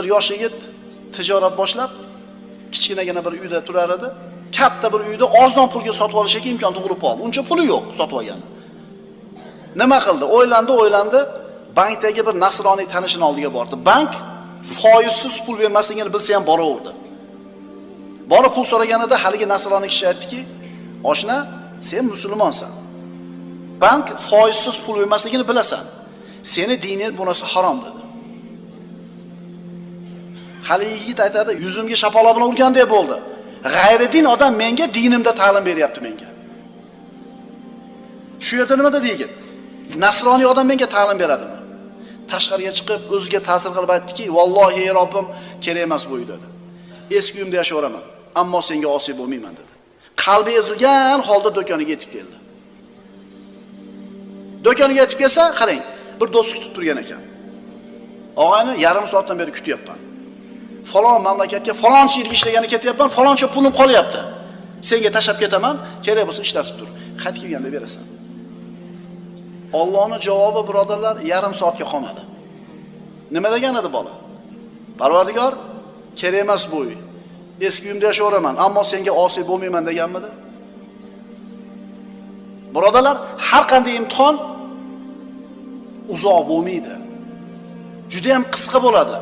Bir yosh yigit tijorat boshlab, kichkinagina bir uyda turar edi. Katta bir uyda arzon pulga sotib olishga imkon tug'ilib qoldi. Uncha puli yo'q sotib olgani. Nima qildi? O'ylandi, o'ylandi. Bankdagi bir nasroniy tanishini oldiga bordi. Bank foizsiz pul bermasligini bilsa ham boraverdi. Borib pul so'raganida haligi nasroniy kishi aytdiki, "Oshna, sen musulmonsan. Bank foizsiz pul bermasligini bilasan. Seni dining bu narsa harom" dedi. Hali yigit aytadi, yuzimga shapaloq bilan urgandek bo'ldi. G'ayridin odam menga dinimda ta'lim beryapti menga. Shu yerda nima dedi yigit? Nasroniy odam menga ta'lim beradimi? Tashqariga chiqib o'ziga ta'sir qilib aytdiki, "Vallohi ey Robbim, kerak emas bu uy" dedi. Eski uyimda yashayveraman, ammo senga osiy bo'lmayman dedi. Qalbi ezilgan holda do'koniga yetib keldi. Do'koniga yetib kelsa, qarang, bir do'st kutib turgan ekan. Og'ayni, yarim soatdan beri kutyapman. Falon mamlakatga faloncha yilga ishlagani ketyapman, faloncha pulim qolyapti. Senga tashlab ketaman, kerak bo'lsa ishlatib tur. Qaytib kelganda berasan. Allohning javobi birodarlar yarim soatga qolmadi. Nima degan edi bola? Parvardigor, kerak emas bu uy. Eski uyimda yashayveraman, ammo senga osiy bo'lmayman deganmidi? Birodarlar, har qanday imtihon uzoq bo'lmaydi. Juda ham qisqa bo'ladi.